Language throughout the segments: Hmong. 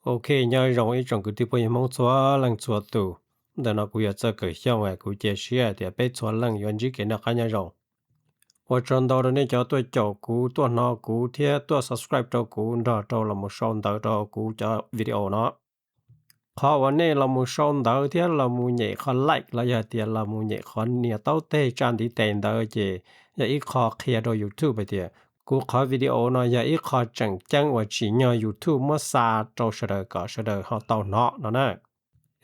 Ok, nyob zoo ib tsoom kwv tij phooj ywg Hmoob txhua leej txhua tus. Ntawm no kuv yog Txawj Kawm Xyooj, kuv cia siab hais tias peb txhua leej yuav ntsib kev noj qab nyob zoo. Ua tsaug ntau rau nej cov tuaj caum kuv, tuaj hnov kuv thiab tuaj subscribe rau kuv nrog rau los mus sau ntawv rau kuv cov video no. Qhov uas nej los mus sau ntawv thiab los mus nyem qhov like los yog tias los mus nyem qhov nias taub teg tsa ntiv tes ntawd ces yog ib qho qhia rau YouTube hais tias kuv qhov video no yog ib qho tseem ceeb uas tsim nyog YouTube muab xa rau sawv daws kom sawv daws ho tau hnov no na.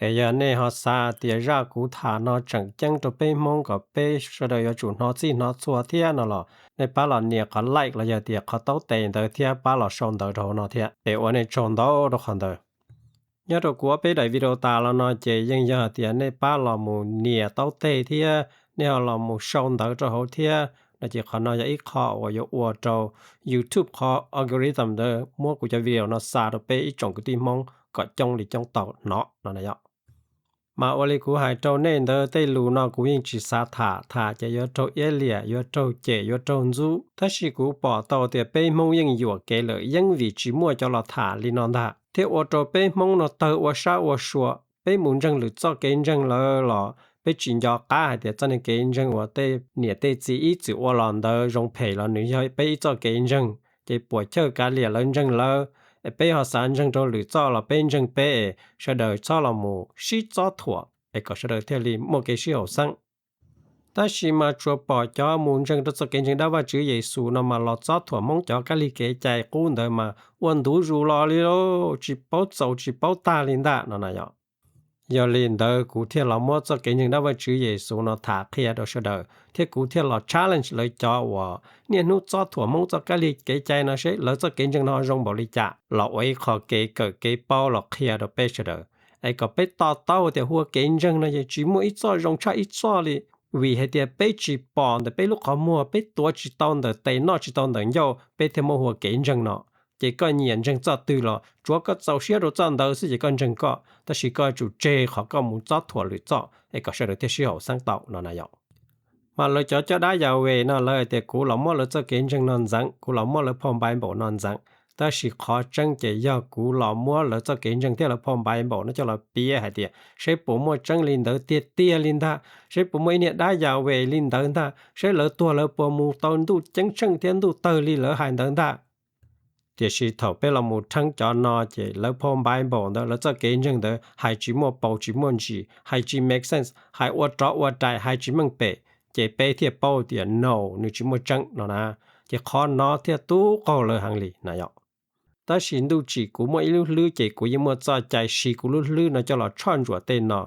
Es yog nej ho xav tias zaj kuv tham no tseem ceeb rau peb Hmoob kom peb sawv daws yuav tsum hnov txhij hnov txhua thiab no los nej pab los nias qhov like los yog tias qhov taub tes ntawd thiab pab los sau ntawv rau hauv no thiab. Es ua nej tsaug ntau rau qhov ntawd. Nyob rau kuv ob peb daim video tas los no ces yeej yog hais tias nej pab los mus nias taub teg thiab nej ho los mus sau ntawv rau hauv thiab no ces qhov no yog ib qho uas yuav ua rau YouTube qhov algorithm ntawd muab kuv cov video no xa rau peb ib tsoom kwv tij Hmoob kom coob li coob tau hnov no na yom. Mas ua li kuv hais rau nej ntawd tej lus no kuv yeej tsis xav tham, tham ces yuav raug iab liam, yuav raug cem, yuav raug ntxub. Tab sis kuv pom tau tias peb Hmoob yeej yuam kev lawm yeeb vim tsis muaj cov los tham li no ntag, thiab ua rau peb Hmoob no tawg ua sab ua sua. Peb mus ntseeg lwm txoj kev ntseeg lawm los peb tsis nco qab hais tias txoj niag kev ntseeg uas tej niam tej txiv ib txwm ua los ntawd zoo phem los nws yog peb ib txoj kev ntseeg, ces puas chawj kav liam lawv ntseeg lawv, es peb ho xav ntseeg rau lwm txoj los peb ntseeg peb es sawv daws txhob los mus sib txob thuam es kom sawv daws thiaj li muaj kev sib haum xeeb. Tab sis mas tsuas pom cov mus ntseeg rau txoj kev ntseeg dab Vajtswv Yexus no mas los txob thuam Hmoob cov kab lig kev cai qub ntawd mas ua ntuv zus los li lauj, tsis paub txaus tsis paub tag li ntag no na yom. Yog li ntawd kuv thiaj los muab txoj kev ntseeg dab Vajtswv Yexus no tham qhia rau sawv daws, thiab kuv thiaj los challenge lawv cov uas niaj hnub txob thuam Hmoob txoj kab lig kev cai no seb lawv txoj kev ntseeg no zoo npaum li cas, los ua ib qho kev kawm kev paub los qhia rau peb sawv daws, es kom peb to taub tias hu ua kev ntseeg no yeej tsis muaj ib txoj zoo tshaj ib txoj li. Vim hais tias peb tsis pom ntawm peb lub qhov muag, peb tuav tsis tau ntawm tes noj tsis tau ntawm ncauj peb thiaj muab hu ua kev ntseeg no. Ces koj nyiam ntseeg txoj twg los tsuav koj txaus siab rau txoj ntawd xwb ces koj ntseeg koj, tab sis koj yuav tsum tseg qhov koj mus txob thuam lwm txoj es kom sawv daws thiaj sib haum xeeb tau no na yom. Mas lawv cov coj dab Yahweh no lawv hais tias kuv los muab lawv txoj kev ntseeg no ntxeev, kuv los muab lawv phau Bible no ntxeev, tab sis qhov tseeb ces yog kuv los muab lawv txoj kev ntseeg thiab lawv phau Bible no coj los piav hais tias seb puas muaj tseeb li ntawd tiag tiag li ntag, seb puas muaj ib niag dab Yahweh li ntawd ntag, seb lawv tuag lawv puas mus tau ntuj ceeb tsheej thiab ntuj tawg li lawv hais ntawd ntag. Tiam sis thaum peb los mus rheeb cov no ces lawv phau Bible ntawd, lawv txoj kev ntseeg ntawd hais tsis muaj paus tsis muaj ntsis, hais tsis make sense, hais ua rov ua rais, hais tsis meej pem, ces peb thiaj paub tias no nws tsis muaj tseeb no na. Ces qhov no thiaj tub qaug lawv heev li na yom. Tab sis ntuj tsim kuv muaj ib lub hlwb ces kuv yeej muaj txoj cai siv kuv lub hlwb no coj los tshoj ntsuam tej no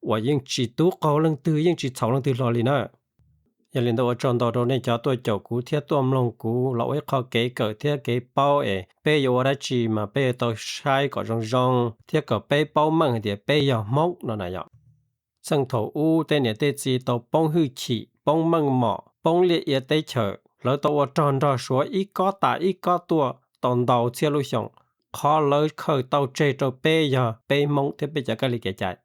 uas yeej tsis tub qaug leej twg yeej tsis txhaum leej twg hlo li na. Yog li ntawd ua tsaug ntau rau nej cov tuaj caum kuv thiab tuaj mloog kuv los ua ib qho kev kawm thiab kev paub es peb yuav ua dab tsi mas peb yuav tau saib kom zoo zoo thiab kom peb paub meej hais tias peb yog Hmoob no na yom. Txheej thaum ub tej niam tej txiv tau poob hwj chim, poob meej mom, poob liaj ia teb chaws, lawv tau ua rog nrog Suav ib kob tas ib kob tuaj tau ntau txhiab lub xyoo. Qhov lawv khaws tau tseg rau peb yog peb Hmoob thiab peb cov kab lig kev cai.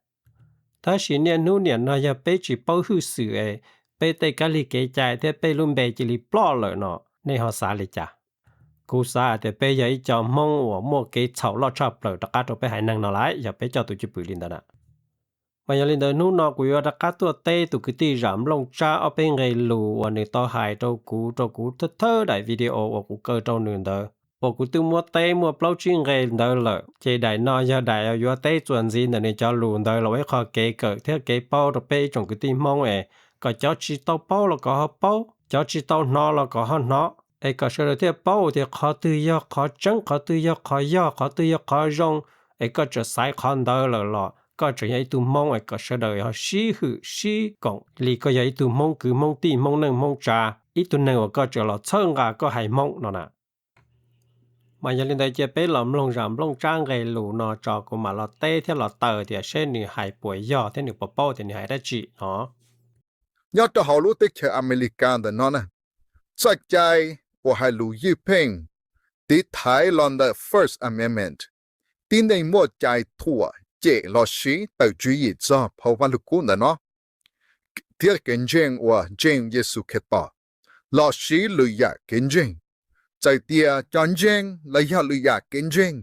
Tab sis niaj hnub niam no yog peb tsis paub hwj xwm es peb tej kab lig kev cai thiab peb lub npe cia li ploj lawm no, nej ho xav li cas? Kuv xav hais tias peb yog ib co Hmoob uas muaj kev txhaum loj tshaj plaws rov qab rau peb haiv neeg no lawm yog peb coj tus cwj pwm li ntawd na. Mas yog li ntawd hnub no kuv yuav rov qab tuaj teb tus kwv tij Zam Nplooj Tsab ob peb nqe lus uas nws tau hais rau kuv rau kuv thawj thawj daim video uas kuv kaw rau nws ntawd, uas kuv twb muab teb muaj plaub tsib nqe ntawd lawm. Ces daim no yog daim yuav teb txuas ntxiv ntawm nws cov lus ntawd los ua ib qho kev kawm thiab kev paub rau peb ib tsoom kwv tij Hmoob es kom cov tsis tau paub los kom ho paub, cov tsis tau hnov los kom ho hnov, es kom sawv daws thiaj paub tias qhov twg yog qhov tseeb, qhov twg yog qhov yog, qhov twg yog qhov zoo. Es koj tseem xaiv qhov ntawd lawm los koj tseem yog ib tug Hmoob es kom sawv daws ho sib hwm sib koom li koj yog ib tug Hmoob kwv Hmoob tij Hmoob neej Hmoob tsav, ib tug neeg uas koj tseem los txhawb nqa koj haiv Hmoob no na. Mas yog li ntawd cia peb los mloog Zam Nplooj Tsab nqe lus no tso kuv mam los teb thiab los taw tias seb nws hais puas yog thiab nws puas paub tias nws hais dab tsi no. Nyob rau hauv lub teb chaws Amelikas ntawm no na, txoj cai uas hais lus ywj pheej tiv thaiv los ntawm First Amendment, tib neeg muaj cai thuam cem los sis tawm tswv yim txog phau Vaj Lug Kub ntawm no, thiab kev ntseeg uas ntseeg Yexus Khetos los sis lwm yam kev ntseeg. Txawm tias cov ntseeg los yog lwm yam kev ntseeg,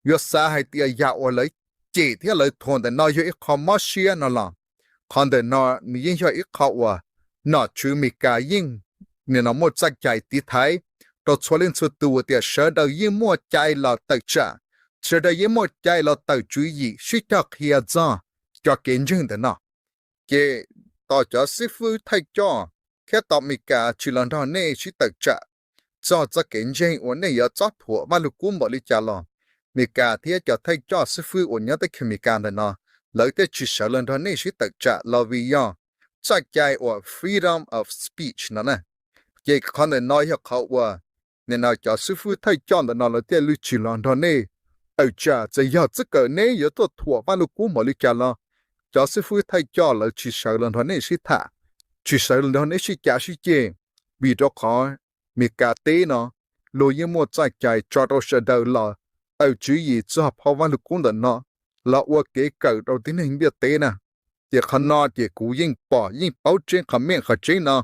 yuav xav hais tias yam uas lawv cem thiab lawv thuam ntawm no yog ib qho mob siab no los, qhov ntawm no nws yeej yog ib qho uas nom tswv Amelikas yeej nim no muaj txoj cai tiv thaiv rau txhua leej txhua tus tias sawv daws yeej muaj cai los tawm tsam, sawv daws yeej muaj cai los tawm tswv yim sib cog qhia txog cov kev ntseeg ntawm no. Ces tos cov xib fwb thawj coj thiab tos Amelikas tsis los nrog nej sib tawm tsam txog txoj kev ntseeg uas nej yuav txob thuam Vaj Lug Kub npaum li cas los, Amelikas thiab cov thawj coj xib fwb uas nyob teb chaws Amelikas ntawm no, lawv thiaj tsis sawv los nrog nej sib tawm tsam los vim yog txoj cai uas freedom of speech no na. Ces qhov ntawm no yog qhov uas nim no cov xib fwb thawj coj ntawm no lawv thiaj li tsis los nrog nej tawm tsam, txawm yog txij kawm neb yuav tuaj thuam Vaj Lug Kub npaum li cas los, cov xib fwb thawj coj lawv tsis sawv los nrog nej sib tham, tsis sawv los nrog nej sib cav sib ceg, vim rau qhov Amelikas teb no luag yeej muaj txoj cai tso rau sawv daws los tawm tswv yim txog phau Vaj Lug Kub ntawm no los ua kev kawm rau tib neeg ntiaj teb na. Ces qhov no ces kuv yeej pom yeej paub tseeb qhov meej qhov tseeb no.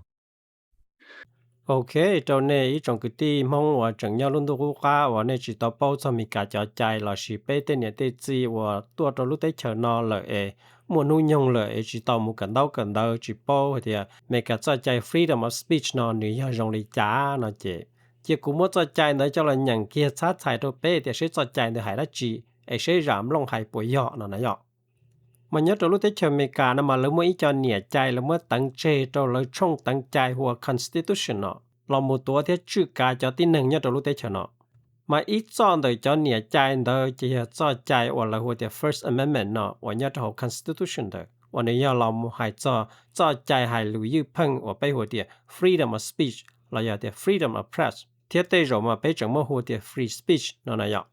Ok, rau nej ib tsoom kwv tij Hmoob uas tseem nyob lub ntuj qub qab uas nej tsis tau paub txog Amelikas cov cai lossis peb tej niam tej txiv uas tuaj rau lub teb chaws no lawm es muaj hnub nyoog lawm es tsis tau mus kawm ntaub kawm ntawv tsis paub hais tias Amelikas txoj cai freedom of speech no nws yog zoo li cas no ces, cia kuv muab txoj cai ntawd coj los nyeem kiag txhab txhais rau peb tias seb txoj cai ntawd hais dab tsi es seb zam nplooj hais puas yog no na yom. Mas nyob rau lub teb chaws Amelikas no mas lawv muaj ib co niam cai lawv muab teev tseg rau lawv tshooj teev cai hu ua constitution no los mus tuav thiab tswj kav cov tib neeg nyob rau lub teb chaws no. Mas ib txoj ntawm cov niam cai ntawd ces yog txoj cai uas lawv hu tias First Amendment no uas nyob rau hauv constitution ntawd uas nws yog los mus hais txog txoj cai hais lus ywj pheej uas peb hu tias freedom of speech los yog tias freedom of press thiab tej zaum mas peb tseem muab hu tias free speech no na yom.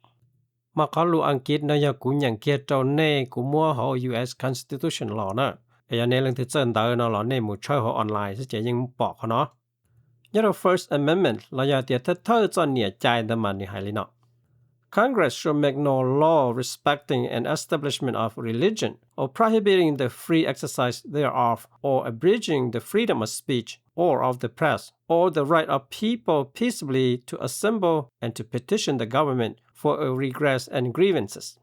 Mas qhov lus Askiv no yog kuv nyeem kiag rau nej, kuv muab hauv U S Constitution los na. Es yog nej leej twg txawj ntawv no los nej mus tshawb hauv online xwb ces yeej pom qhov no. Nyob rau First Amendment los yog tias thawj thawj txoj niam cai ntawd mas nws hais li no: Congress shall make no law respecting an establishment of religion or prohibiting the free exercise thereof or abridging the freedom of speech or of the press or the right of people peaceably to assemble and to petition the government for a redress and grievances.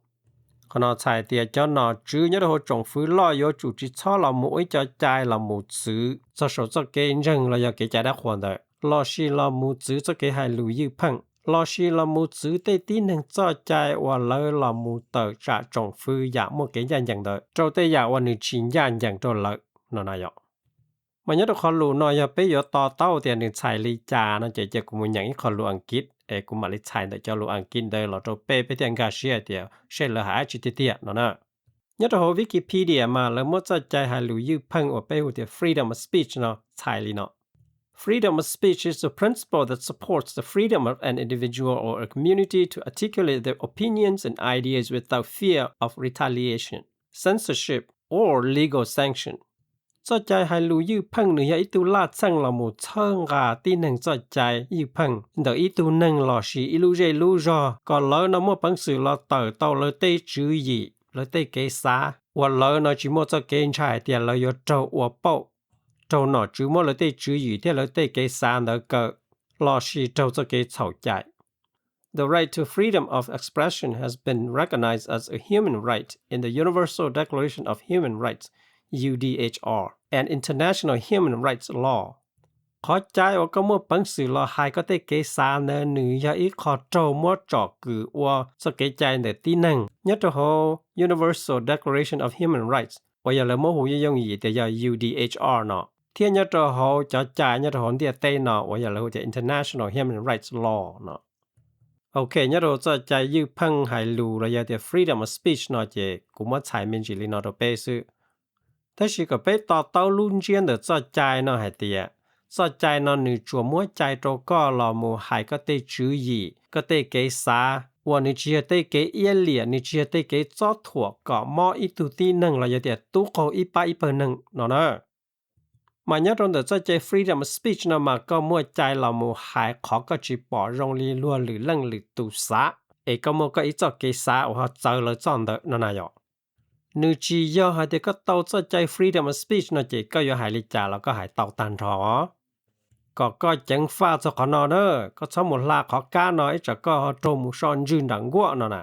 Qhov no txhais tias cov nom tswv nyob rau hauv tsoom fwv loj yuav tsum tsis txhob los mus ua ib co cai los mus txwv txog saum txoj kev ntseeg los yog kev cai dab qhuas ntawd, lossis los mus txwv txoj kev hais lus ywj pheej, lossis los mus txwv tej tib neeg txoj cai uas lawv los mus tawm tsam tsoom fwv yam muaj kev ncaj ncees ntawd rau tej yam uas nws tsis ncaj ncees rau lawv no na yom. Mas nyob rau qhov lus no yog peb yuav to taub tias nws txhais li cas no ces cia kuv mus nyeem ib qho lus Askiv es kuv mam li txhais ntawm cov lus Askiv ntawd los rau peb, peb thiaj nkag siab tias seb lawv hais dab tsi tiag tiag no na. Nyob rau hauv Wikipedia mas lawv muab txoj cai hais lus ywj pheej uas peb hu tias freedom of speech no txhais li no: Freedom of speech is the principle that supports the freedom of an individual or a community to articulate their opinions and ideas without fear of retaliation, censorship, or legal sanction. Txoj cai hais lus ywj pheej nws yog ib tug laj txheej los mus txhawb nqa tib neeg txoj cai ywj pheej ntawm ib tug neeg lossis ib lub zej lub zog kom lawv no muaj peev xwm los tawm tau lawv tej tswv yim, lawv tej kev xav uas lawv no tsis muaj txoj kev ntshai hais tias lawv yuav raug ua pauj, raug nom tswv muab lawv tej tswv yim thiab lawv tej kev xav ntawd kaw, lossis raug txoj kev txhaum cai. The right to freedom of expression has been recognized as a human right in the Universal Declaration of Human Rights, U D H R, and international human rights law. Qhov cai uas koj muaj peev xwm los hais koj tej kev xav ntawd nws yog ib qho raug muab tsom kwm ua txoj kev cai ntawm tib neeg nyob rau hauv Universal Declaration of Human Rights uas yog lawv muab hu yooj yooj yim tias yog U D H R no, thiab nyob rau hauv cov cai nyob rau hauv ntiaj teb no uas yog lawv hu tias international human rights law no. Ok, nyob rau txoj cai ywj pheej hais lus los yog tias freedom of speech no ces kuv muab txhais me ntsis li no rau peb xwb. Tab sis kom peb to taub lub ntsiab ntawm txoj cai no hais tias txoj cai no nws tsuas muab cai rau koj los mus hais koj tej tswv yim, koj tej kev xav uas nws tsis yog tej kev iab liam, nws tsis yog tej kev txob thuam kom mob ib tug tib neeg los yog tias tub qaug ib pab ib pawg neeg no na. Mas nyob rau ntawm txoj cai freedom of speech no mas koj muaj cai los mus hais qhov koj tsis pom zoo li luag lwm leej lwm tus xav, es koj muaj koj ib txoj kev xav uas ho txawv lawv txoj ntawd no na yom. Nws tsis yog hais tias koj tau txoj cai freedom of speech no ces koj yuav hais li cas los koj hais tau tag nrho. Kom koj ceev faj txog qhov no na, koj txhob mus hla qhov kab no ib tsam koj ho raug mus so ntswg nram nkuaj no na.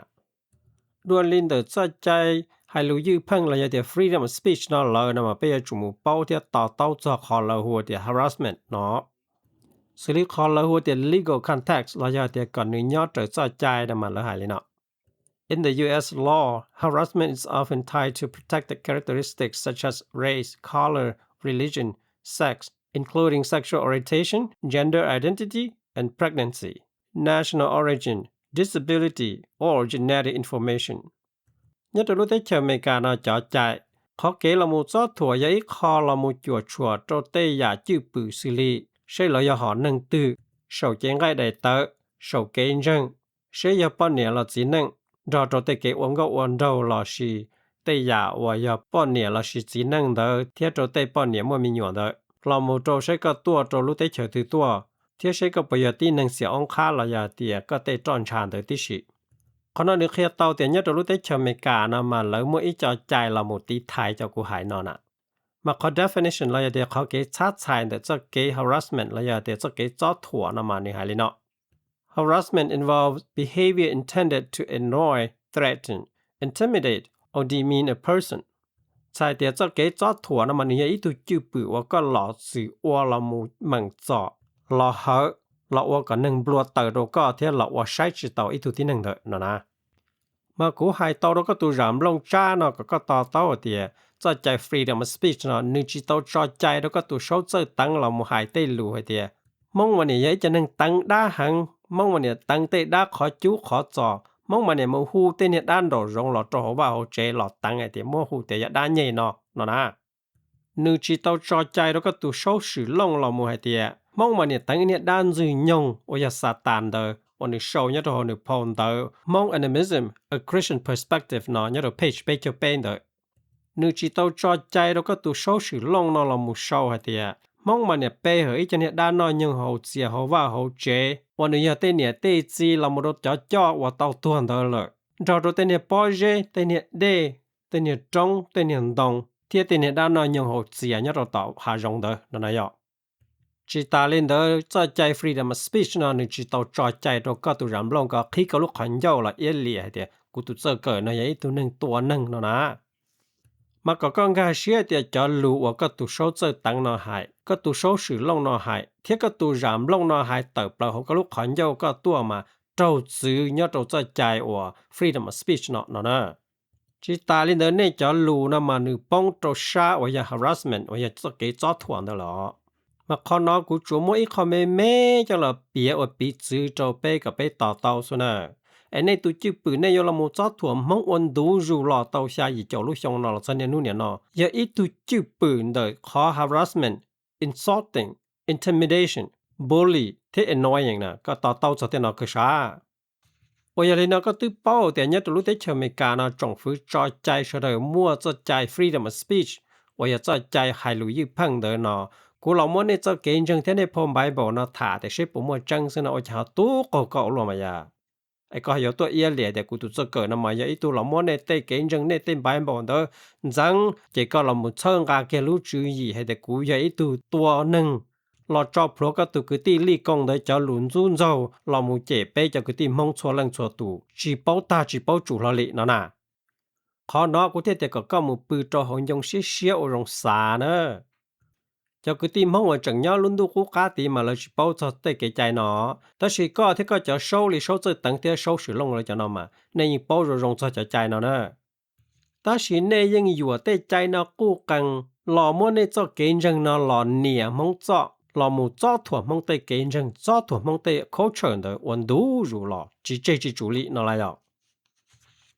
Dua li ntawm txoj cai hais lus ywj pheej los yog tias freedom of speech no lawm no mas peb yuav tsum mus paub thiab to taub txog qhov lawv hu tias harassment no. Xws li qhov lawv hu tias legal context los yog tias kom nws nyob raws txoj cai no mas lawv hais li no: In the U S law, harassment is often tied to protected characteristics such as race, color, religion, sex, including sexual orientation, gender identity, and pregnancy, national origin, disability, or genetic information. Nyob rau lub teb chaws Amelikas no cov cai, qhov kev los mus txob thuam yog ib qho los mus cuam tshuam rau tej yam cwj pwm xws li seb lawv yog hom neeg twg, saum cev nqaij daim tawv, saum kev ntseeg, seb yog poj niam los txiv neej, nrog rau tej kev ua nkauj ua nraug lossis tej yam uas yog poj niam lossis txiv neej ntawd thiab rau tej poj niam muaj me nyuam ntawd, los mus rau seb koj tuaj rau lub teb chaws twg tuaj, thiab seb koj puas yog tib neeg xiam oob qhab los yog tias koj tej roj ntsha ntawd tib si. Qhov no nws qhia tau tias nyob rau lub teb chaws Amelikas no mas lawv muaj ib co cai los mus tiv thaiv cov kuv hais no na. Mas qhov definition los yog tias qhov kev txhab txhais ntawm txoj kev harassment los yog tias txoj kev txob thuam no mas nws hais li no: Harassment involves behavior intended to annoy, threaten, intimidate, or demean a person. Txhais tias txoj kev txob thuam no mas nws yog ib tug cwj pwm uas koj los txwm ua los mus meem txom, los hawv, los ua kom neeg nplua taws rau koj thiab los ua saib tsis taus ib tug tib neeg ntawd no na. Mas kuv hais tau rau koj tus zam nplooj tsab no kom koj to taub hais tias txoj cai freedom of speech no nws tsis tau tso cai rau koj tus saub txawj teev los mus hais tej lus hais tias Hmoob mas niam yog ib co neeg teev dab heev, Hmoob mas niam teev tej dab qhov cub qhov txos, Hmoob mas niam mus hu tej niag dab nraum zoov los rau hauv vaj hauv tsev los teev hais tias muab hu tias yog dab nyeg no, no na. Nws tsis tau tso cai rau koj tus saub swm looj los mus hais tias Hmoob mas niam teev ib niag dab ntxwg nyoog uas yog Xatas ntawd uas nws sau nyob rau hauv nws phau ntawv Hmong Animism: A Christian Perspective no nyob rau page peb caug peb ntawd. Nws tsis tau tso cai rau koj tus saub swm looj no los mus sau hais tias Hmoob mas niam pe hawm ib co niag dab noj nyoog haus txias hauv vaj hauv tsev uas nws yog tej niam tej txiv los mus rau cov coj uas tau tuag ntawd lawm, nrog rau tej niag pob zeb, tej niag dej, tej niag roob, tej niag ntoo, thiab tej niag dab noj nyoog haus txias nyob rau tom hav zoov ntawd no na yom. Tsis tas li ntawd, txoj cai freedom of speech no nws tsis tau tso cai rau koj tus zam nplooj kom qhib koj lub qhov ncauj los iab liam hais tias kuv tus txawj kawm no yog ib tug neeg tua neeg no na. Mas kom koj nkag siab tias cov lus uas koj tus saub txawj teev no hais, koj tus saub swm looj no hais, thiab koj tus zam nplooj no hais tawm plaws hauv koj lub qhov ncauj koj tuaj mas raug txwv nyob rau txoj cai uas freedom of speech no no na. Tsis tas li ntawd, nej cov lus no mas nws poob rau sab uas yog harassment uas yog txoj kev txob thuam ntawd los. Mas qhov no kuv tsuas muab ib qho me me coj los piav ua piv txwv rau peb kom peb to taub xwb na. Es nej tus cwj pwm nej yuav los mus txob thuam Hmoob ua ntu zus los tau xya yim caum lub xyoo no los txog niaj hnub niam no yog ib tug cwj pwm ntawm qhov harassment, insulting, intimidation, bully thiab annoying na. Koj to taub txog tej no kawg sav? Uas yog li no koj twb paub tias nyob rau lub teb chaws Amelikas no tsoom fwv tso cai sawv daws muaj txoj cai freedom of speech uas yog txoj cai hais lus ywj pheej ntawd no. Kuv los muab nej txoj kev ntseeg thiab nej phau Bible no tham tias seb puas muaj tseeb xwb no ua cas ho tub qaug koj ua luaj mas yom. Es koj yuav tuaj iab liam tias kuv tus txawj kawm no mas yog ib tug los muab nej tej kev ntseeg nej tej Bible ntawd ntxeev, ces koj los mus txhawb nqa kiag lub tswv yim hais tias kuv yog ib tug tua neeg los tso plhuav koj tus kwv tij Lij Koos ntawd cov lus ntxub ntxaug los mus cem peb cov kwv tij Hmoob txhua leej txhua tus tsis paub tag tsis paub tsum hlo li no na. Qhov no kuv thiaj tias kom koj mus pw rau hauv ncoo siab siab ua zoo xav na. Cov kwv tij Hmoob uas tseem nyob lub ntuj qub qab tid mas lawv tsis paub txog tej kev cai no, tab sis koj thiab koj cov saub li saub txawj teev thiab saub swm looj lawv cov no mas nej yeej paub zoo zoo txog cov cai no na. Tab sis nej yeej yuam tej cai no quj qees los muab nej txoj kev ntseeg no los niam Hmoob txoj, los mus txob thuam Hmoob tej kev ntseeg, txob thuam Hmoob tej culture ntawd ua ntu zus los tsis tseg tsis tsum li no lawm yom.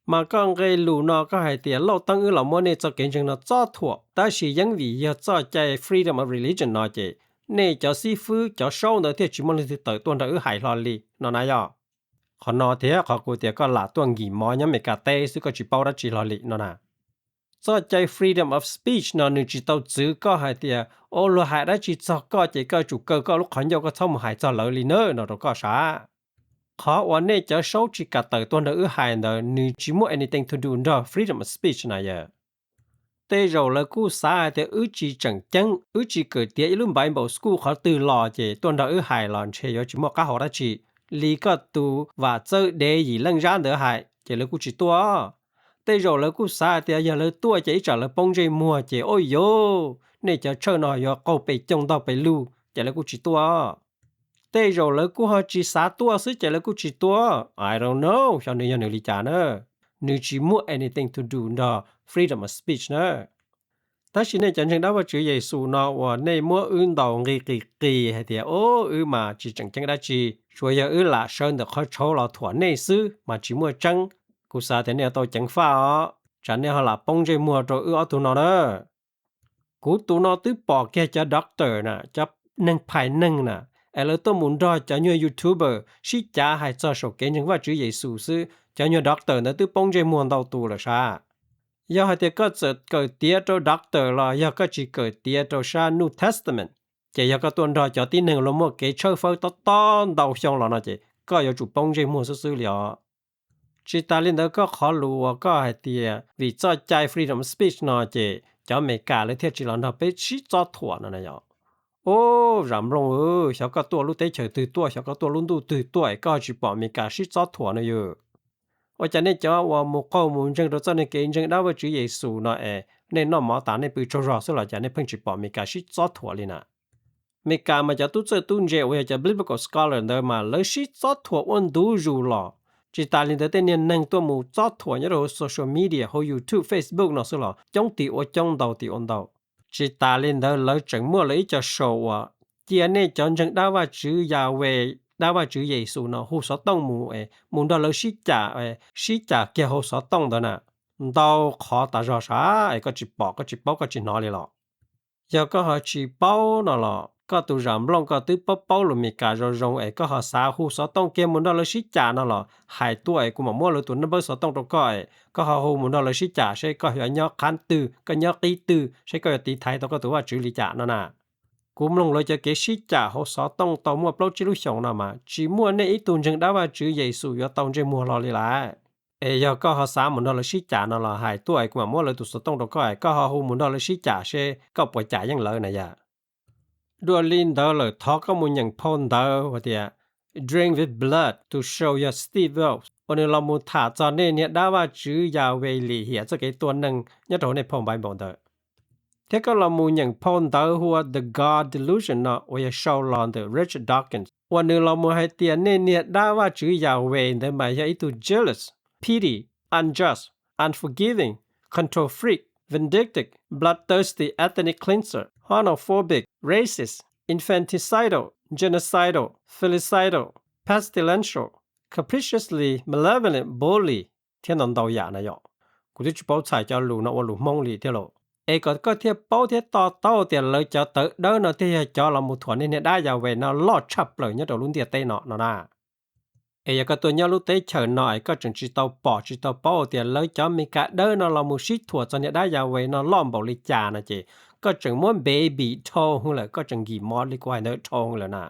Mas koj nqe lus no koj hais tias Lauj Teeb wb los muab nej txoj kev ntseeg no txob thuam, tab sis yeej vim yog txoj cai freedom of religion no ces nej cov xib fwb cov saub ntawd thiaj tsis muaj leej twg tawm tuaj nrog wb hais hlo li no na yom. Qhov no thiab qhov kuv tias koj lam tuaj nkim mov nyob Meskas teb xwb koj tsis paub dab tsi hlo li no na. Txoj cai freedom of speech no nws tsis tau txwv koj hais tias, o, luag hais dab tsi txog koj ces koj tsum kaw koj lub qhov ncauj koj txhob mus hais txog lawv li na no rau koj sav. Qhov uas nej cov saub tsis kam tawm tuaj nrog wb hais ntawd nws tsis muaj anything to do nrog freedom of speech na yom. Tej zaum lawv kuj xav hais tias wb tsis tseem ceeb, wb tsis kawm tiav ib lub Bible school qhov twg los ces tuaj nrog wb hais los ntshe yuav tsis muaj qab hau dab tsi. Li koj tus Vam Txawj Dev Yim Leej Zab ntawd hais ces lawv kuj tsis tuaj. Tej zaum lawv kuj xav hais tias yog lawv tuaj ces ib tsam lawv poob ntsej muag ces, o yov, nej cov tshawj no yuav qaug pes coog ntaug pes lug ces lawv kuj tsis tuaj. Tej zaum lawv kuj ho tsis xav tuaj xwb ces lawv kuj tsis tuaj. I don't know, xyov nws yog nws li cas na. Nws tsis muaj anything to do nrog freedom of speech na. Tab sis nej cov ntseeg dab Vajtswv Yexus no uas nej muab wb ntaus nqi qis qis hais tias, o, wb mas tsis tseem ceeb dab tsi, tsuas yog wb lam sawv ntawm qhov tshauv los thuam nej xwb mas tsis muaj tseeb. Kuv xav tias nej yuav tau ceev faj os, tsam nej ho lam poob ntsej muag rau wb ob tug no na. Kuv tus no twb pom kiag cov doctor na, cov neeg phais neeg na, es lawv tuaj mus nrog cov nyuag YouTuber sib cav hais txog saum kev ntseeg Vajtswv Yexus xwb, cov nyuag doctor ntawd twb poob ntsej muag ntau tus lawm sav. Yog hais tias koj txawm kawm tiav rau doctor los yog koj tsis kawm tiav rau sab New Testament, ces yog koj tuaj nrog cov tib neeg luag muaj kev tshawb fawb tob tob ntau xyoo los no ces koj yuav tsum poob ntsej muag xwb xwb li os. Tsis tas li ntawd, koj qhov lus uas koj hais tias vim txoj cai freedom of speech no ces cov Amelikas lawv thiaj tsis los nrog peb sib txob thuam no na yom. Ub, zam nplooj, xyov koj tuaj lub teb chaws twg tuaj, xyov koj tuaj lub ntuj twg tuaj es koj tsis pom Amelikas sib txob thuam no yom. Ua cas nej cov uas mus qaug mus ntseeg rau txoj kev ntseeg dab Vajtswv Yexus no es nej noj mov tas nej pw tsaug zog xwb los cas nej pheej tsis pom Amelikas sib txob thuam li na? Amelikas mas cov tub txawj tub ntse uas yog cov biblical scholar ntawd mas lawv sib txob thuam ua ntu zus los. Tsis tas li ntawd, tej niag neeg tuaj mus txob thuam nyob rau hauv social media, hauv YouTube, Facebook no xwb los coob tim ua coob, ntau tim ua ntau. Tsis tas li ntawd, lawv tseem muaj lawv ib co show uas cia nej cov ntseeg dab Vajtswv Yahweh, dab Vajtswv Yexus no hu xov tooj mus es mus nrog lawv sib cam, sib cam kiag hauv xov tooj ntawd na. Ntau qhov tas zog sav es koj tsis pom, koj tsis paub, koj tsis hnov li los. Yog koj ho tsis paub no los koj tus zam nplooj, koj twb paub paub lus Amelikas zoo zoo es koj ho xav hu xov tooj kiag mus nrog lawv sib cam no los hais tuaj es kuv mam muab lawv tus naj npawb xov tooj rau koj es koj ho hu mus nrog lawv sib cam seb koj yuav nyob qhab twg, koj nyob qib twg, seb koj yuav tiv thaiv tau koj tus Vajtswv li cas no na. Kuv mloog lawv cov kev sib cam hauv xov tooj tau muaj plaub tsib lub xyoos no mas tsis muaj nej ib tug ntseeg dab Vajtswv Yexus yuav tau ntsej muag hlo li lawm. Es yog koj ho xav mus nrog lawv sib cam no los hais tuaj es kuv mam muab lawv tus xov tooj rau koj es koj ho hu mus nrog lawv sib cam seb koj puas cam yeej lawv na yom. Dua li ntawd lawm, thov koj mus nyeem phau ntawv hais tias Drink with Blood to show your Steve Rhodes uas nws los mus tham txog nej niag dab Vajtswv Yahweh lim hiam txoj kev tua neeg nyob rau hauv nej phau Bible ntawd. Thiab koj los mus nyeem phau ntawv hu ua The God Delusion no uas yog sau los ntawm Richard Dawkins uas nws los mus hais tias nej niag dab Vajtswv Yahweh ntawd mas yog ib tug jealous, petty, unjust, unforgiving, control freak, vindictive, bloodthirsty ethnic cleanser, homophobic, racist, infanticidal, genocidal, filicidal, pestilential, capriciously malevolent bully, thiab ntau ntau yam na yom. Kuv twb tsis paub txhais cov lus no ua lus Hmoob li thiab lauj. Es kom koj thiaj paub thiab to taub tias lawv cov tawv dawb no thiaj yog cov los mus thuam nej niag dab Yahweh no loj tshaj plaws nyob rau lub ntiaj teb no no na. Es yog koj tuaj nyob lub teb chaws no es koj tseem tsis tau pom tsis tau paub tias lawv cov Amelikas dawb no los mus sib thuam txog niag dab Yahweh no loj npaum li cas no ces koj tseem muab baby dhau hwv lawm, koj tseem nkim mov li kuv hais ntawd dhau hwv lawm na.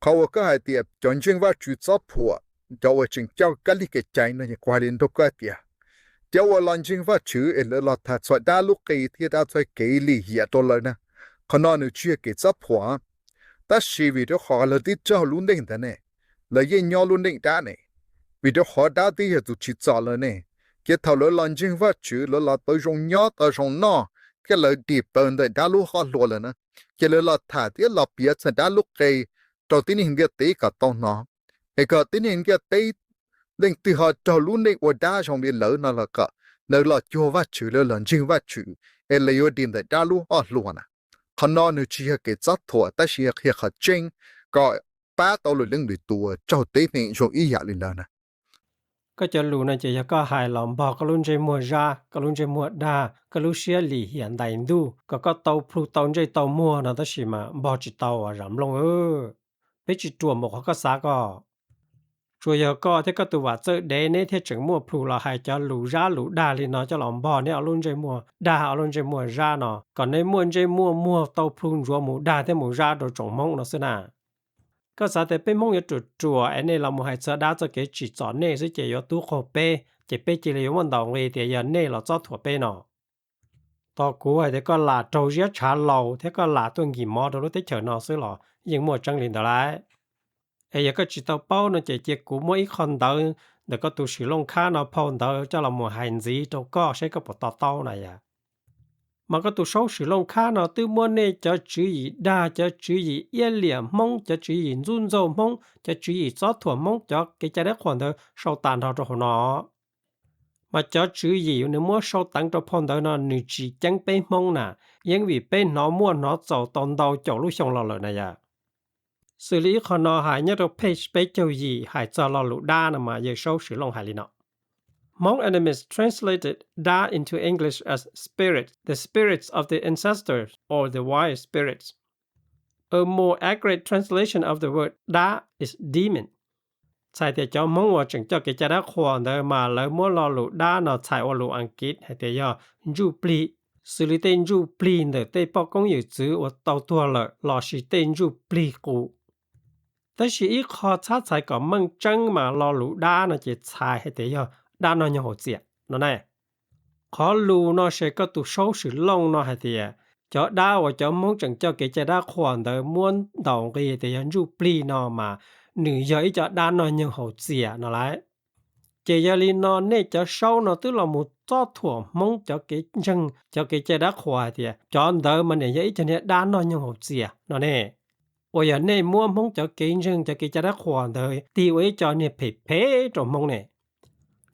Qhov uas koj hais tias cov ntseeg Vajtswv txob thuam cov uas tseem coj kab lig kev cai no ces kuv hais li nrog koj tias, cov uas los ntseeg Vajtswv es lawv los tham txhua dab lub qe thiab dab txhua kev lim hiam rau lawv na, qhov no nws tsis yog kev txob thuam. Tab sis vim rau qhov lawv twb raug lub neej ntawd ne, lawv yeej nyob lub neej dab ne, vim rau qhov dab twb yog tus tsim txom lawv ne, ces thaum lawv los ntseeg Vajtswv lawv los tau zoo nyob tau zoo noj thiab lawv dim plaws ntawm dab lub hoj hlua lawm na, ces lawv los tham thiab los piav txog dab lub qe rau tib neeg ntiaj teb kom tau hnov, es kom tib neeg ntiaj teb leej twg ho raug lub neej ua dab zoo li lawv no los kom lawv los cuag Vajtswv, lawv los ntseeg Vajtswv, es lawv yuav dim ntawm dab lub hoj hlua na. Qhov no nws tsis yog kev txob thuam tab sis yog qhia qhov tseeb kom pab tau lwm leej lwm tus raug teeb meem zoo ib yam li lawv na. Koj cov lus no ces yog koj hais los npog koj lub ntsej muag zab, koj lub ntsej muag dag, koj lub siab lim hiam ntais ntuj kom koj tau plhu tau ntsej tau muag no tab sis mas npog tsis tau zam nplooj. Peb tsis ruam npaum qhov koj xav ko. Tsuas yog koj thiab koj tus vam txawj dev neb thiaj tseem muaj plhu los hais cov lus zab lus dag li no coj los npog neb ob lub ntsej muag dag ob lub ntsej muag zab no kom neb muaj ntsej muaj muag tau plhu ntsuav mus dag thiab mus zab rau tsoom Hmoob no xwb na. Koj xav tias peb Hmoob yuav ruam ruam es nej los mus hais txog dab txoj kev tsim txom nej xwb ces yuav tub qaug peb, ces peb cia li yuav muab ntaus nqi tias yog nej los txob thuam peb no. Tos kuv hais tias koj lam raug ziab tshav laus thiab koj lam tuaj nkim mov rau lub teb chaws no xwb los yeej muaj tseeb li ntawd lauj. Es yog koj tsis tau paub no ces cia kuv muab ib qho ntawv ntawm koj tus swm looj khab no phau ntawv coj los mus hais ntxiv rau koj saib koj puas to taub na yom. Mas koj tus saub swm looj khab no twb muab nej cov tswv yim dag, cov tswv yim iab liam Hmoob, cov tswv yim ntxub ntxaug Hmoob, cov tswv yim txob thuam Hmoob cov kev cai dab qhuas ntawd sau tas nrho rau hauv no. Mas cov tswv yim nws muab sau teev rau phau ntawv no nws tsis ceeb peb Hmoob na, yeej vim peb hnov muaj hnov txaus tau ntau caum lub xyoo los lawm na yom. Xws li ib qho no hais nyob rau page peb caug yim hais txog lo lus dab no mas yawg saub swm looj hais li no: Hmong Animist translated dab into English as spirit, the spirits of the ancestors or the wild spirits. A more accurate translation of the word dab is demon. Txhais tias cov Hmoob uas tseem coj kev cai dab qhuas ntawd mas lawv muab lo lus dab no txhais ua lus Askiv hais tias yog ntsuj plig, xws li tej ntsuj plig ntawm tej poj koob yawm txwv uas tau tuag lawm lossis tej ntsuj plig qus. Tab sis ib qho txhab txhais kom meej tseeb mas lo lus dab no ces txhais hais tias yog dab noj nyoog haus txias no na. Qhov lus no ces koj tus saub swm looj no hais tias cov dab uas cov Hmoob tseem coj kev cai dab qhuas ntawd muab ntaus nqi tias yog ntsuj plig no mas nws yog ib co dab noj nyoog haus txias no lauj. Ces yog li no nej cov saub no twb los mus txob thuam Hmoob cov kev ntseeg, cov kev cai dab qhuas hais tias cov ntawd mas niam yog ib co niag dab noj nyoog haus txias no ne. Uas yog nej muab Hmoob cov kev ntseeg, cov kev cai dab qhuas ntawd tig ua ib co niag phem phem rau Hmoob ne.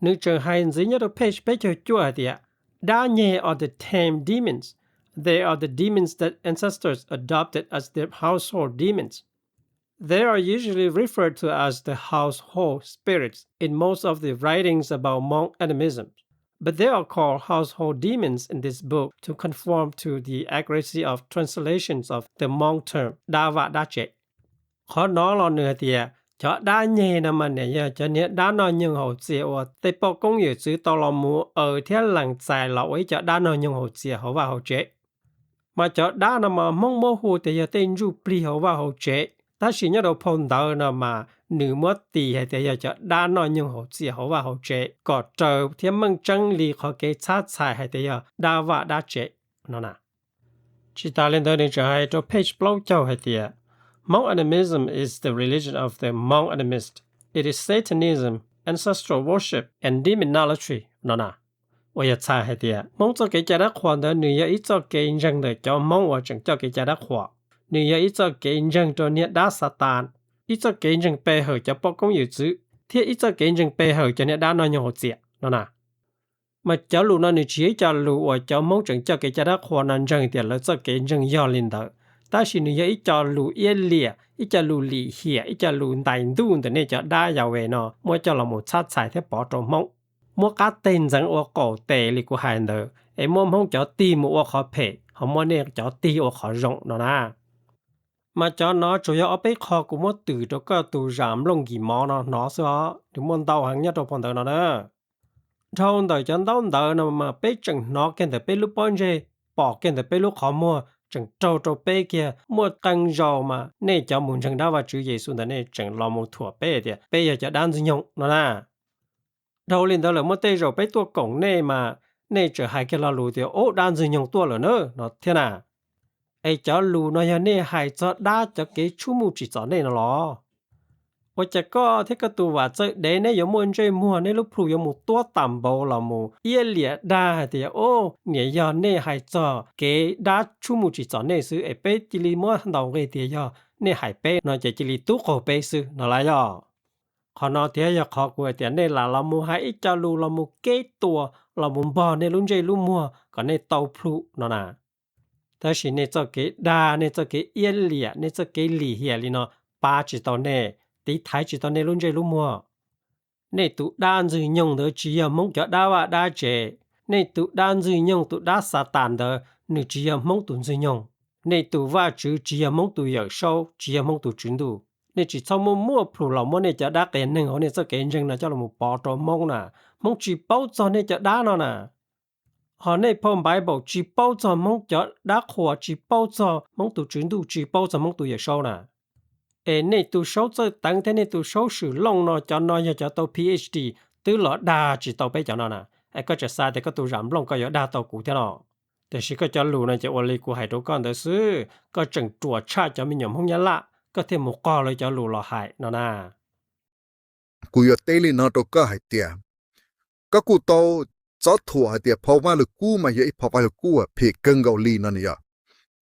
Nws tseem hais ntxiv nyob rau page peb caug cuaj hais tias, dab nyeg are the tame demons. They are the demons that ancestors adopted as their household demons. They are usually referred to as the household spirits in most of the writings about Hmong animism, but they are called household demons in this book to conform to the accuracy of translations of the Hmong term dab vaj dab tsev. Qhov no los nws hais tias cov dab nyeg no mas niam yog cov niag dab noj nyoog haus txias uas tej poj koob yawm txwv tau los mus aws thiab lees txais los ua ib co dab noj nyoog haus txias hauv vaj hauv tsev. Mas cov dab no mas Hmoob muab hu tias yog tej ntsuj plig hauv vaj hauv tsev, tab sis nyob rau phau ntawv no mas nws muab tis hais tias yog cov dab noj nyoog haus txias hauv vaj hauv tsev kom raws thiab meej tseeb li qhov kev txhab txhais hais tias yog dab vaj dab tsev no na. Tsis tas li ntawd nws tseem hais rau page plaub caug hais tias, Hmong animism is the religion of the Hmong animist. It is Satanism, ancestral worship, and demonology no na. Uas yog txhais hais tias Hmoob txoj kev cai dab qhuas ntawd nws yog ib txoj kev ntseeg ntawm cov Hmoob uas tseem coj kev cai dab qhuas. Nws yog ib txoj kev ntseeg rau niag dab Xatas, ib txoj kev ntseeg pe hawm cov poj koob yawm txwv, thiab ib txoj kev ntseeg pe hawm cov niag dab noj nyoog haus txias no na. Mas cov lus no nws tsis yog ib co lus uas cov Hmoob tseem coj kev cai dab qhuas no ntseeg tias lawv txoj kev ntseeg yog li ntawd, tab sis nws yog ib co lus iab liam, ib co lus lim hiam, ib co lus ntais ntuj ntawm nej cov dab Yas Ves no muab coj los mus txhab txhais thiab pov rau Hmoob, muab qab teg ntxeev ua qaum tes li kuv hais ntawd es muab Hmoob cov tig mus ua qhov phem ho muab nej cov tig ua qhov zoo no na. Mas cov no tsuas yog ob peb qho kuv muab twm rau koj tus zam nplooj nkis mov no hnov xwb os, nws muaj ntau heev nyob rau phau ntawv no na. Dhau ntawm cov ntaub ntawv no mas peb tseem hnov kiag ntawm peb lub pob ntseg, pom kiag ntawm peb lub qhov muag, tseem raug rau peb kiag muaj qee zaus mas nej cov mus ntseeg dab Vajtswv Yexus ntawd nej tseem los mus thuam peb tias peb yog cov dab Ntxwg Nyoog no na. Dhau li ntawd lawm muaj tej zaum peb tuaj koom nej mas nej tseem hais kiag lo lus tias ub dab Ntxwg Nyoog tuaj lawm na no thiab na. Es cov lus no yog nej hais txog dab cov kev tshub muj tsim txom nej no los? Ua cas koj thiab koj tus Vam Txawj Dev neb yuav muaj ntsej muag neb lub plhu yuav mus tuab tas npaum los mus iab liam dag hais tias ub niam yog nej hais txog kev dab tshub muj tsim txom nej xwb es peb cia li muab ntaus nqi tias yog nej hais peb no ces cia li tub qaug peb xwb no lawm yog? Qhov no thiab yog qhov kuv hais tias nej lam los mus hais ib co lus los mus keb tua, los mus npog nej lub ntsej lub muag kom nej tau plhu no na. Tab sis nej txoj kev dag, nej txoj kev iab liam, nej txoj kev lim hiam li no pab tsis tau nej, tiv thaiv tsis tau nej lub ntsej lub muag. Nej tus dab Ntxwg Nyoog ntawd tsis yog Hmoob cov dab vaj dab tsev. Nej tus dab Ntxwg Nyoog tus dab Xatas ntawd nws tsis yog Hmoob tus Ntxwg Nyoog. Nej tus Vajtswv tsis yog Hmoob tus Yawm Saub, tsis yog Hmoob tus Tswv Ntuj. Nej tsis txhob muaj muaj plhus los muab nej cov dab qias neeg hauv nej txoj kev ntseeg no coj los mus pov rau Hmoob na. Hmoob tsis paub txog nej cov dab no na. Ho nej phau Npaiv Npaum tsis paub txog Hmoob cov dab qhuas, tsis paub txog Hmoob tus Tswv Ntuj, tsis paub txog Hmoob tus Yawm Saub na. Es nej tus Saub Txawj Teev thiab nej tus Saub Swm Looj no cov no yog cov tau Ph D twb los dag tsis tau peb cov no na. Es koj tseem xav tias koj tus Zam Nplooj koj yuav dag tau kuv thiab no. Tiam sis koj cov lus no ces ua li kuv hais rau koj ntawd xwb, koj tseem ruam tshaj cov me nyuam Hmoob Nyab Laj koj thiaj mus qog lawv cov lus los hais no na. kuv yuav teb li no rau koj hais tias, koj kuj tau txob thuam hais tias phau Vajluskub mas yog ib phau Vajluskub uas phem kawg nkaus li no na yog.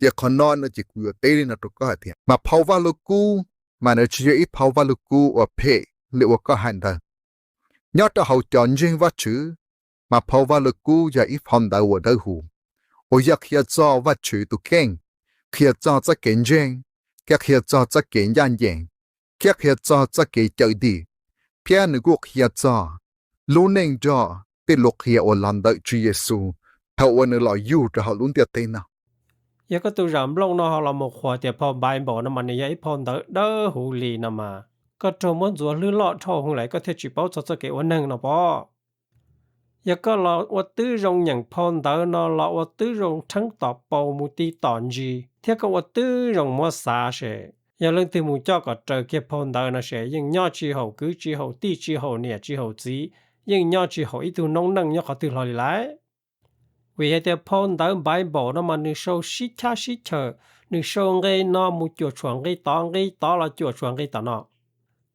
Ces qhov no no ces kuv yuav teb li no rau koj hais tias, mas phau Vajluskub mas nws tsis yog ib phau Vajluskub uas phem li uas koj hais ntawd. Nyob rau hauv cov ntseeg Vajtswv, mas phau Vajluskub yog ib phau ntawv uas dawb huv, uas yog qhia txog Vajtswv tus kheej, qhia txog txoj kev ntseeg, thiab qhia txog txoj kev ncaj ncees, thiab qhia txog txoj kev cawm dim, thiab nws kuj qhia txog lub neej nrog tej lus qhia uas los ntawm Tswv Yexus thaum uas nws los yug rau hauv lub ntiaj teb no. Yog koj tus zam nplooj no ho los mus qhuas tias phau Bible no mas nws yog ib phau ntawv dawb huv li no mas, koj raug muab ntxuav hlwb loj dhau hwv lawm koj thiaj tsis paub txog txoj kev ua neeg no pob. Yog koj los ua tib zoo nyeem phau ntawv no los ua tib zoo rheeb tom paus mus ti tom ntsis thiab koj ua tib zoo muab xav se, yog leej twg mus coj kom raws kiag phau ntawv no se yeej nyob tsis haum kwv tsis haum tij tsis haum niam tsis haum txiv, yeej nyob tsis haum ib tug noob neej nyob qhov twg hlo li lawm. Vim hais tias phau ntawv Bible no mas nws sau sib chab sib chaws, nws sau nqe no mus cuam tshuam nqe tod, nqe tod los cuam tshuam nqe tom no.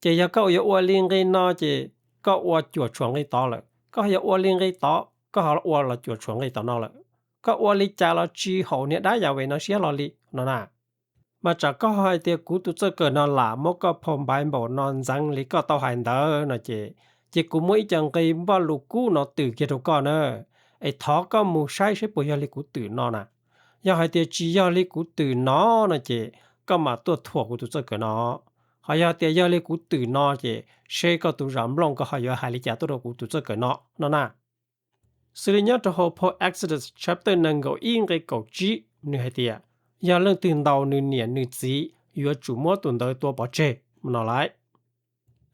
Ces yog koj yuav ua li nqe no ces koj ua cuam tshuam nqe tod lawm, koj yog ua li nqe tod koj ho ua los cuam tshuam nqe tom no lawm. Koj ua li cas los tsis haum niag dab Yas Ves no siab hlo li no na. Mas tsam koj hais tias kuv tus txawj kawm no lam muab koj phau Bible no ntxeev li koj tau hais ntawd no ces, ces kuv muab ib co nqe Vajluskub no twm kiag rau koj na, es thov koj mus saib seb puas yog li kuv twm no na. Yog hais tias tsis yog li kuv twm no no ces koj mam tuaj thuam kuv tus txawj kawm no. Ho yog tias yog li kuv twm no ces seb koj tus zam nplooj koj ho yuav hais li cas tuaj rau kuv tus txawj kawm no no na. Xws li nyob rau hauv phau Exodus chapter nees nkaum ib nqe kaum tsib nws hais tias, yog leej twg ntaus nws niam nws txiv yuav tsum muab tus ntawd tua pov tseg no lauj.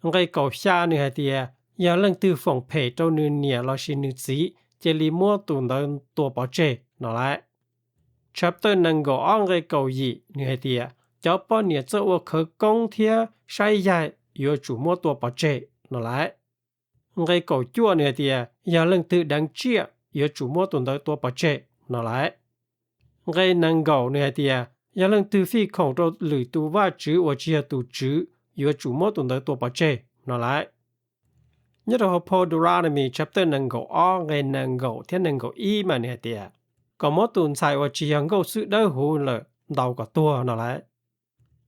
Nqe kaum xya nws hais tias, yog leej twg foom phem rau nws niam lossis nws txiv cia li muab tus ntawd tua pov tseg no lauj. Chapter nees nkaum ob nqe kaum yim nws hais tias, cov poj niam txawj ua khawv koob thiab saib yaig yuav tsum muab tua pov tseg no lauj. Nqe kaum cuaj nws hais tias, yog leej twg deev tsiaj yuav tsum muab tus ntawd tua pov tseg no lauj. Nqe nees nkaum nws hais tias, yog leej twg fij khoom rau lwm tus vaj tswv uas tsis yog tus Tswv yuav tsum muab tus ntawd tua pov tseg no lauj. Nyob rau hauv phau Deuteronomy chapter nees nkaum ob nqe nees nkaum thiab nees nkaum ib mas nws hais tias, kom muab tus ntxhais uas tsis yog nkauj xwb dawb huv lawm ntaus kom tuag no lauj.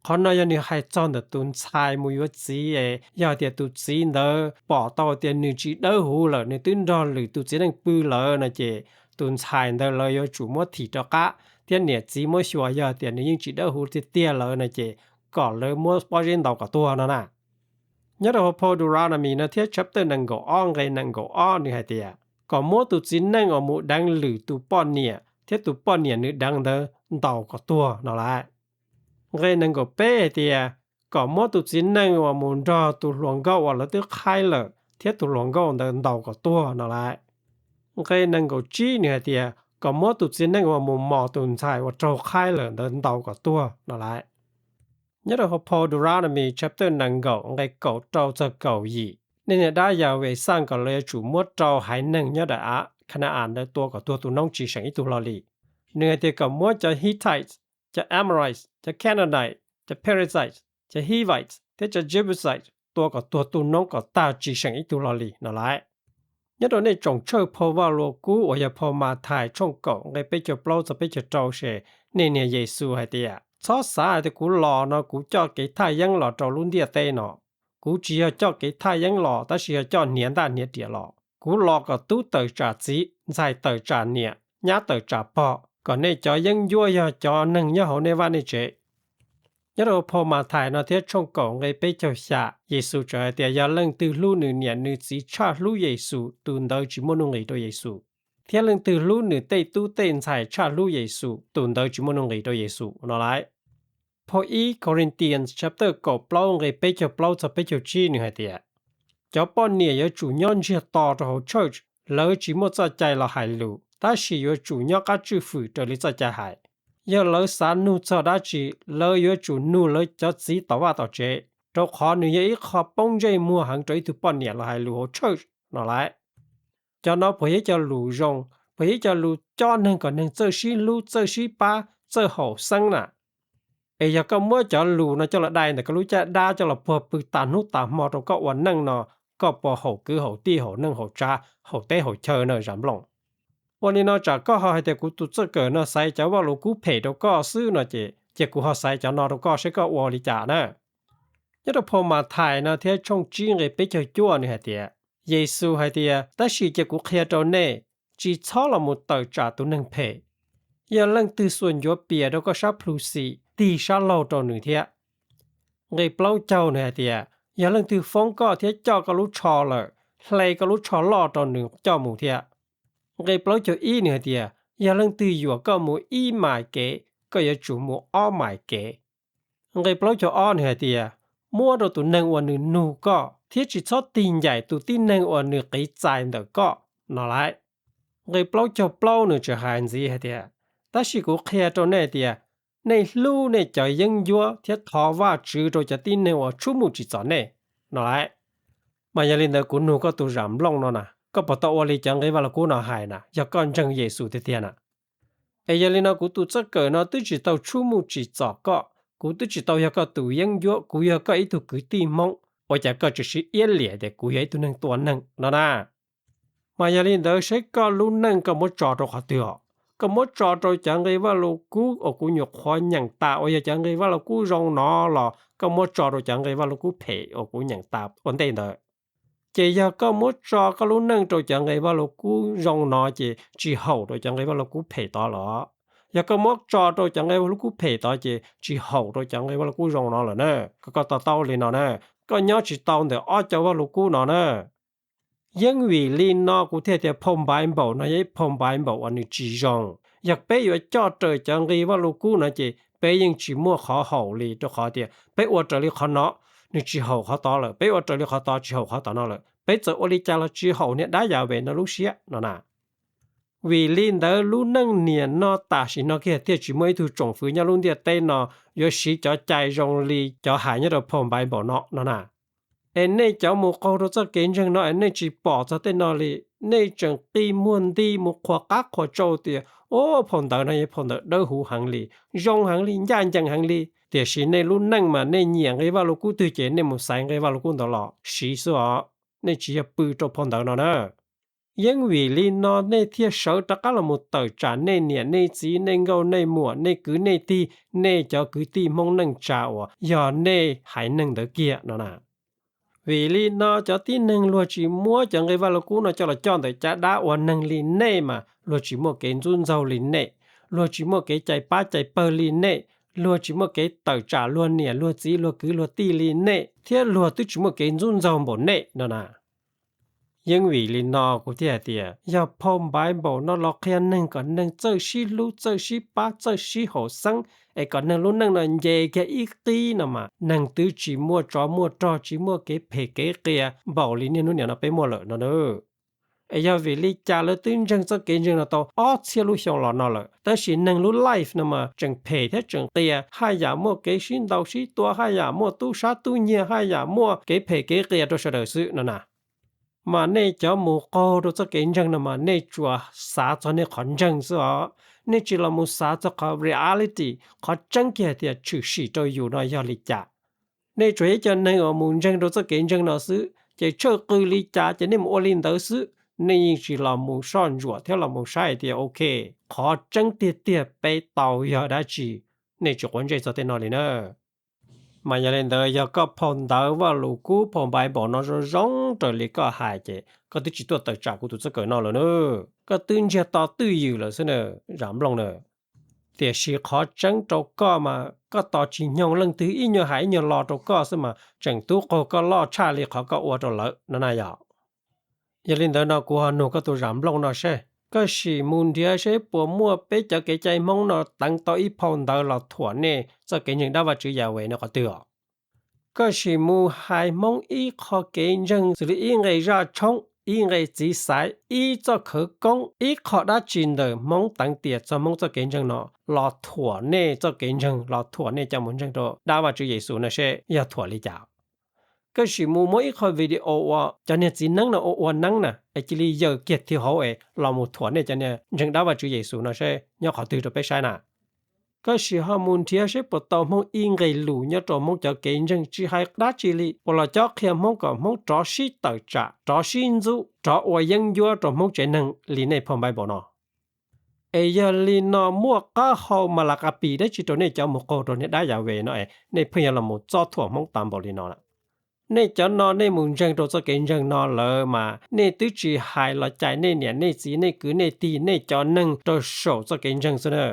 Qhov no yog nws hais txog ntawm tus ntxhais mus yuav txiv es yog tias tus txiv ntawd pom tau tias nws tsis dawb huv lawm, nws twb nrog lwm tus txiv neej pw lawm no ces tus ntxhais ntawd lawv yuav tsum muab thim rov qab thiab niam txiv muab xyuas yog tias nws yeej tsis dawb huv tiag tiag lawm no ces kom lawv muab pob zeb ntaus kom tuag no na. Nyob rau hauv phau Deuteronomy no thiab chapter nees nkaum ob nqe nees nkaum ob nws hais tias, kom muab tus txiv neej uas mus deev lwm tus poj niam thiab tus poj niam nws deev ntawd ntaus kom tuag no lauj. Nqe nees nkaum peb hais tias, kom muab tus txiv neej uas mus nrog tus hluas nkauj uas lawv twb qhaib lawm thiab tus hluas nkauj ntawd ntaus kom tuag no lauj. Nqe nees nkaum tsib nws hais tias, kom muab tus txiv neej uas mus mos tus ntxhais uas raug qhaib lawm ntawd ntaus kom tuag no lauj. Nyob rau hauv phau Deuteronomy chapter nees nkaum nqe kaum rau txog kaum yim, nej niag dab Yas Ves xaj kom lawv yuav tsum muab rau haiv neeg nyob daim av Ka na-as ntawd tua kom tuag tu noob tsis seem ib tug hlo li. Nws hais tias kom muab cov Hittites, cov Amorites, cov Canaanites, cov Perizzites, cov Hivites thiab cov Jebusites tua kom tuag tu noob kom tag tsis seem ib tug hlo li no lauj. Nyob rau nej tsoom tshawj phau Vaj Lug Kub uas yog phau Mathais tshooj kaum nqe peb caug plaub txog peb caug rau se, nej niag Yexus hais tias, txhob xav hais tias kuv los no kuv coj kev thaj yeeb los rau lub ntiaj teb no. Kuv tsis yog coj kev thaj yeeb los tab sis yog coj hniav ntaj hniav riam los. Kuv los kom tub tawm tsam txiv, ntxhais tawm tsam niam, nyab tawm tsam pog, kom nej cov yeeb ncuab yog cov neeg nyob hauv nej vaj nej tsev. Nyob rau phau Mathais no thiab tshooj kaum nqe peb caug xya, Yexus txawm hais tias yog leej twg hlub nws niam nws txiv tshaj hlub Yexus, tus ntawd tsis muaj nuj nqis rau Yexus. Thiab leej twg hlub nws tej tub tej ntxhais tshaj hlub Yexus, tus ntawd tsis muaj nuj nqis rau Yexus no lauj. Phau ib Corinthians chapter kaum plaub nqe peb caug plaub txog peb caug tsib nws hais tias, cov poj niam yuav tsum nyob ntsiag to rau hauv church, lawv tsis muaj txoj cai los hais lus, tab sis yuav tsum nyob qab tswj fwm raws li txoj cai hais. Yog lawv xav nug txog dab tsi, lawv yuav tsum nug lawv cov txiv tom vaj tom tsev, rau qhov nws yog ib qho poob ntsej muag heev rau ib tug poj niam los hais lus hauv church no lauj. Cov no puas yog ib co lus zoo, puas yog ib co lus cob neeg kom neeg txawj sib hlub, txawj sib pab, txawj haum xeeb na? Es yog koj muab cov lus no coj los dai ntawm koj lub caj dab coj los puag pw tas hnub tas hmo rau koj ua neej no, koj puas haum kwv haum tij haum neej haum tsav haum teb haum chaw na Zam Nplooj? Ua li no tsam koj ho hais tias kuv tus txawj kawm no xaiv cov Vajluskub phem rau koj xwb no ces cia kuv ho xaiv cov no rau koj seb koj ua li cas na. Nyob rau phau Mathais no thiab tshooj tsib nqe peb caug cuaj nws hais tias, Yexus hais tias, tab sis cia kuv qhia rau nej, tsis txhob los mus tawm tsam tus neeg phem. Yog leej twg xuas ncuav pias rau koj sab plhu xim, tig sab laug rau nws thiab. Nqe plaub caug nws hais tias, yog leej twg foob koj thiab coj koj lub tsho lawm, hle koj lub tsho loj rau nws coj mus thiab. Nqe plaub caug ib nws hais tias, yog leej twg yuam koj mus ib mais kev, koj yuav tsum mus ob mais kev. Nqe plaub caug ob nws hais tias, muab rau tus neeg uas nws nug koj, thiab tsis txhob tig ncaim tus tib neeg uas nws qiv txais ntawm koj no lauj. Nqe plaub caug plaub nws tseem hais ntxiv hais tias, tab sis kuv qhia rau nej tias, nej hlub nej cov yeeb ncuab thiab thov Vajtswv rau cov tib neeg uas tshub muj tsim txom nej no lauj. Mas yog li ntawd kuv nug koj tus Zam Nplooj no na, koj puas tau ua li cov nqe Vajluskub no hais na? Yog koj ntseeg Yexus tiag tiag na. Es yog li no kuv tus txawj kawm no twb tsis tau tshub muj tsim txom koj, kuv twb tsis tau yog koj tus yeeb ncuab, kuv yog koj ib tug kwv tij Hmoob, ua cas koj tseem siv iab liam tias kuv yog ib tug neeg tua neeg no na? Mas yog li ntawd seb koj lub neej koj muab tso rau qhov twg os? Koj muab tso rau cov nqe Vajluskub uas kuv nyuam qhuav nyeem tas uas yog cov nqe Vajluskub zoo no los koj muab tso rau cov nqe Vajluskub phem uas kuv nyeem tas ua ntej ntawd? Ces yog koj muab tso koj lub neej rau cov nqe Vajluskub zoo no ces tsis haum rau cov nqe Vajluskub phem tod los? Yog koj muab tso rau cov nqe Vajluskub phem tod ces tsis haum rau cov nqe Vajluskub zoo no lawm na. Koj, koj to taub li no na, koj nyob tsis tau ntawm ob cov Vajluskub no na. Yeej vim li no kuv thiaj tias phau Npaiv Npaum no yog ib phau Npaiv Npaum uas nws tsis zoo. Yog peb yuav coj raws cov nqe Vajluskub no ces peb yeej tsis muaj qhov haum li, rau qhov tias peb ua raws li qhov no, nws tsis haum qhov tod lawm, peb ua raws li qhov tod tsis haum qhov tom no lawm, peb txawm ua li cas los tsis haum niag dab Yas Ves no lub siab no na. Vim li ntawd lub neej niam no tam sim no kiag thiaj tsis muaj ib tug tsoom fwv nyob lub ntiaj teb no yuav siv cov cai zoo li cov hais nyob rau phau Npaiv Npaum no no na. Es nej cov mus qaug rau txoj kev ntseeg no es nej tsis pom txog tej no li, nej tseem qi muag nti mus qhuas qab qhuas tsau tias, o, phau ntawv no yog phau ntawv dawb huv heev li, zoo heev li, ncaj ncees heev li. Tiam sis nej lub neej mas nej nyiam nqe Vajluskub twg ces nej mus xaiv nqe Vajluskub ntawd los siv xwb os. Nej tsis yog pw rau phau ntawv no na. Yeej vim li no nej thiaj sawv rov qab los mus tawm tsam nej niam nej txiv, nej nkauj nej muam, nej kwv nej tij, nej cov kwv tij Hmoob neej tsa uas yog nej haiv neeg ntawd kiag no na. Vim li no cov tib neeg luag tsis muab cov nqe Vajluskub no coj los coj ntawm caj dab ua neeg li nej mas luag tsis muaj kev ntxub ntxaug li nej, luag tsis muaj kev cais pab cais pawg li nej, luag tsis muaj kev tawm tsam luag niam luag txiv luag kwv luag tij li nej, thiab luag twb tsis muaj kev ntxub ntxaug npaum nej no na. Yeej vim li no kuv thiaj hais tias yog phau Npaiv Npaum no los qhia neeg kom neeg txawj sib hlub, txawj sib pab, txawj sib haum xeeb, es kom neeg lub neej no nce kiag ib qib no mas neeg twb tsis muaj tsov muaj rog, tsis muaj kev phem kev qias npaum li niaj hnub niam no peb muaj lawm no na. Es yog vim li cas lawv twb ntseeg txoj kev ntseeg no tau ob txhiab lub xyoo los no lawm, tab sis neeg lub life no mas tseem phem thiab tseem qias, haj yam muaj kev sib ntaus sib tua, haj yam muaj tub sab tub nyiag, haj yam muaj kev phem kev qias rau sawv daws xwb no na. Mas nej cov mus qaug rau txoj kev ntseeg no mas nej tsuas xav txog nej qhov ntseeg xwb os. Nej tsis los mus xav txog qhov reality, qhov tseeb kiag hais tias tshwm sim rau yus no yog li cas. Nej tsuas yog ib co neeg uas mus ntseeg rau txoj kev ntseeg no xwb, ces tshawj qw li cas ces nej mus ua li ntawd xwb. Nej yeej tsis los mus soj ntsuam thiab los mus saib hais tias ok, qhov tseeb tiag tiag peb tau yog dab tsi. Nej tsis quav ntsej txog tej no li na. Mas yog li ntawd yog koj phau ntawv Vajluskub phau Npaiv Npaum no zoo zoo raws li koj hais ces koj twb tsis tuaj tawm tsam kuv tus txoj kawm no lawm na. Koj twb ntsiag to twj ywm lawm xwb na, Zam Nplooj na. Tiam sis qhov tseeb rau koj mas koj tos tsis nyoog leej twg ib nyuag hais ib nyuag lo rau koj xwb mas tseem tub qaug koj loj tshaj li qhov koj ua rau lawv no na yom. Yog li ntawd no kuv ho nug koj tus Zam Nplooj no seb, koj sim mus nrhiav seb puas muaj peb cov kev cai Hmoob no teev tau ib phau ntawv los thuam nej txoj kev ntseeg dab Vajtswv Yas Ves no qhov twg os? Koj sim mus hais Hmoob ib qho kev ntseeg xws li ib nqe zaj tshoob, ib nqe txiv xaiv, ib txoj khawv koob, ib qho dab tsi ntawm Hmoob teev tias txog Hmoob txoj kev ntseeg no los thuam nej txoj kev ntseeg, los thuam nej cov mus ntseeg rau dab Vajtswv Yexus no seb yog thuam li cas. Koj sim mus muab ib qho video uas cov niag txiv neeb no ua ua neeb na es cia li yaws kiag thib hauv es los mus thuam nej cov niag ntseeg dab Vajtswv Yexus no seb nyob qhov twg rau peb saib na. koj sim ho mus nrhiav seb puas tau Hmoob ib nqe lus nyob rau Hmoob cov kev ntseeg tsis hais dab tsi li uas los cob qhia Hmoob kom Hmoob rov sib tawm tsam, rov sib ntxub, rov ua yeeb ncuab rau Hmoob tsev neeg li nej phau Npaiv Npaum no. Es yog li no muaj qab hau mas las qas pis dab tsi rau nej cov mus qaug rau niag dab Yas Ves no es nej pheej yuav los mus txob thuam Hmoob tas npaum li no lawm. Nej cov no nej mus ntseeg rau txoj kev ntseeg no lawm mas nej twb tsis hais los cais nej niam nej txiv nej kwv nej tij nej cov neeg rau saum txoj kev ntseeg xwb na.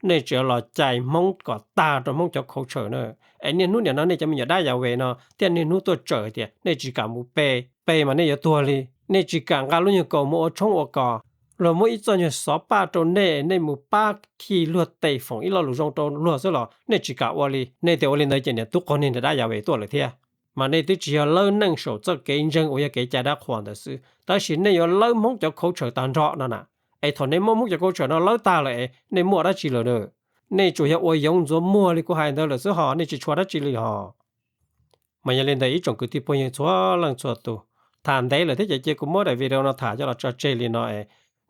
Nej tseem yuav los cais Hmoob kom tag rau Hmoob cov khauv tshawm na. Es niaj hnub niam no nej cov me nyuam dab Yas Ves no thiaj niaj hnub tuaj tsawm tias nej tsis kam mus pe, pe mas nej yuav tuag li. Nej tsis kam nqa lub nyuag kaus mus ua tshoob ua kos, luag muab ib txoj nyuag xov paj rau nej, nej mus pab khi luag tes foom ib lo lus zoo rau luag xwb los nej tsis kam ua li. Nej tias ua li ntawd ces niam tub qaug niag dab Yas Ves tuaj lawm thiab. Mas nej twb tsis yog lawb neej saum txoj kev ntseeg uas yog kev cai dab qhuas ntawd xwb, tab sis nej yuav lawb Hmoob cov khauv tshawm tag nrho no na. Es thaum nej muab Hmoob cov khauv tshawm no lawb tag lawm es nej muaj dab tsi lawm na? Nej tsuas yog ua yoov ntxuav muag li kuv hais ntawd lawm xwb hos nej tsis tshua dab tsi li hos. Mas yog li ntawd ib tsoom kwv tij phooj ywg txhua leej txhua tus, tham ntev lawm thiab ces cia kuv muab daim video no tham coj los tso tseg li no es,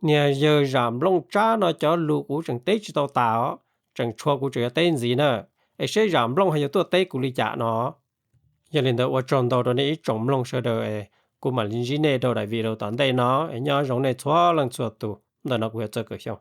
niag yawg Zam Nplooj Tsab no cov lus kuv tseem teb tsis tau tas os, tseem tshuav kuv tseem yuav teb ntxiv na. Es seb Zam Nplooj ho yuav tuaj teb kuv li cas no. Yog li ntawd ua tsaug ntau rau nej ib tsoom mloog sawv daws es kuv mam li ntsib nej rau daim video tom ntej no es nyob zoo nej txhua leej txhua tus, ntawm no kuv yog Txawj Kawm Xyooj.